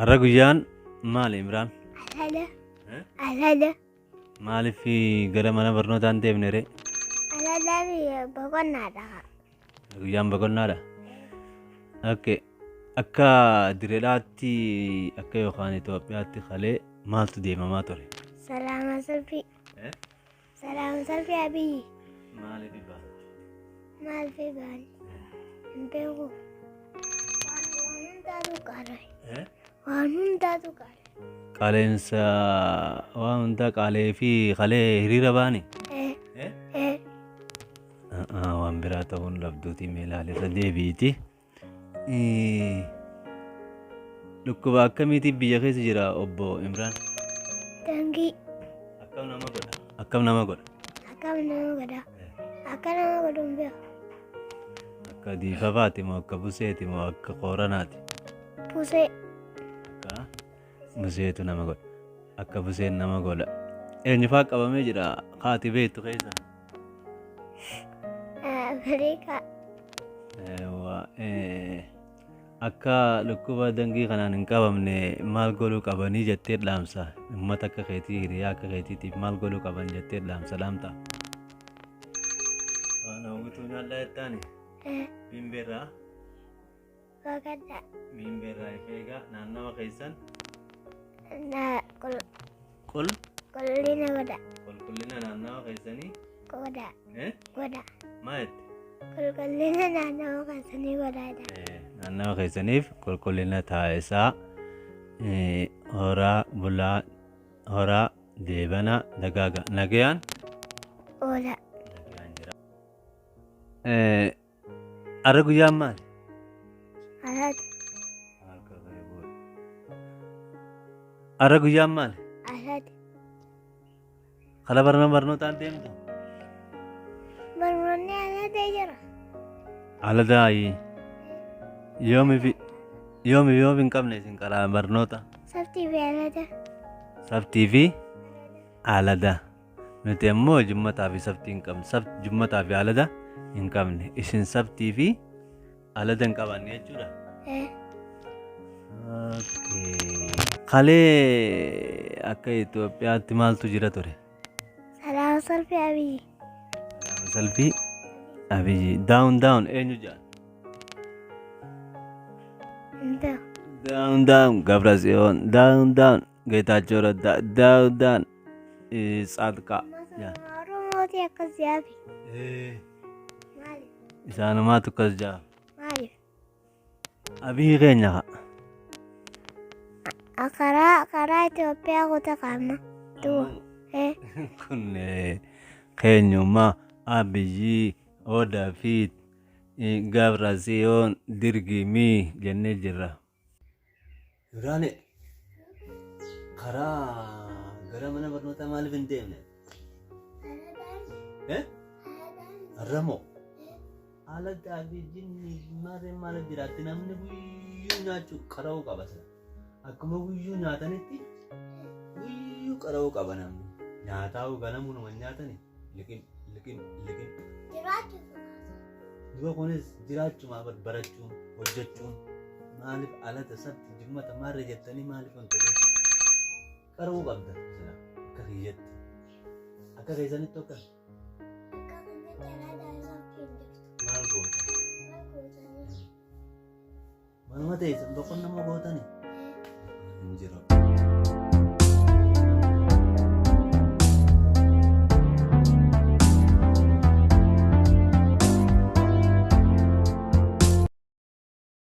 Har'a guyyaan maali Imraan? Alhada. Alhada. Maaliif gara mana barnootaa hin deemne ree? Alhada biyya boqonnaadha. Guyyaan boqonnaadha. Okay. Akka diredhaatti akka yookaan Itoophiyaatti kalee maaltu deemamaa ture? Salaama salfii. Salaama salfii Abiyyi. Maaliif ba'a? Maal fi baani? Hin beeku. Waan hundaatu qaala'e. Waan hundaatu qaala'e. Qaaleensa waan hundaa qaalee fi kalee hiriira baani? Eh. Eh. Waan biraa ta'uun dhabduutii mee ilaalirra deebiiti. Dhukkuba akkamiitiif biyya keessa jira obbo Imraan? Dangii. Akkam nama godha? Akkam nama godha? Akkam nama godha? Akka nama godhu hin beeku. Akka diifafaati moo akka buseeti moo akka qooranaati? Busee. Akka buseetu nama godha. Akka buseen nama godha. Eenyufaa qabamee jira haati beektu keessa? Afrikaa. Akka dhukkuba dangii kanaan hin qabamne maal godhuu qabanii jettee dhaamsa? Uummata akka keetii hiriyaa akka keetiitiif maal godhuu qaban jettee dhaamsa dhaamta? Waan hawwituu nyaadhaa jettaani? Bimbeerraa? Boqoddaa. Bimbeerraa ifeegaa naannawa keessan Na qul qulqullina godha. Qulqullina naannawa keessanii Godha. Godha. Maa jette? Qulqullina naannawa keessanii godhaadha. Naannawa keessaniif qulqullina taasisaa horaa bulaa horaa deebana dagaaga nagayaan Oola. Nagayaan jira. Har'a guyyaan maali? Alhada. Har'a guyyaan maali? Alhada. Kala barnoota barnootaan deemtu? Barnoonni alhada jira. Alhadaayi. Yoomi fi yoomi yoomi hin qabne isin karaa barnoota? Sabtii fi alhada. Sabtii fi alhada. Nuti ammoo jummataa fi sabtii hin qabne. Jummataa fi alhada hin qabne. Isin sabtii fi alhada hin qabanne jechuudha. Okay. Kalee akka Itoophiyaatti maaltu jira ture? Salaama salfii Abiyyi. Salaama salfii Abiyyi. Down down eenyu jedhan? Hin beeku. Down down Gabra Tsiyoon. Down down Geetaachoo Raddaa. Down down Tsaadqaa. Oromooti akkas jaafi. Maaliif? Isaanumaatu akkas jaa. Maaliif? Abiyyi keenya haa. Karaa Itoophiyaa kuta qaama. Du'a. Kun keenyuma Abiyyi Odaa fi Gabra Tsiyoon Dirgimii jennee jirra. Imraane karaa gara mana barnootaa maaliif hin deemne? Har'a moo? Aladaa fi jinni maarreen maaliif jiraatti namni guyyuu nyaachuu qara'uu qaba sila. Akkuma guyyuu nyaatanitti guyyuu qara'uu qaba namni. Nyaataa ganamuun waan nyaatani liqim liqim liqim. Duba kunis jiraachumaa barachuun hojjechuun maaliif alata sabti jimmata maarree jettanii maaliif wanta gochuu qara'uu qabda sila akka kiyyatti. Akka keessanitti akka maal goota? Manuma teessan boqonnaa gootani? Hin jiru.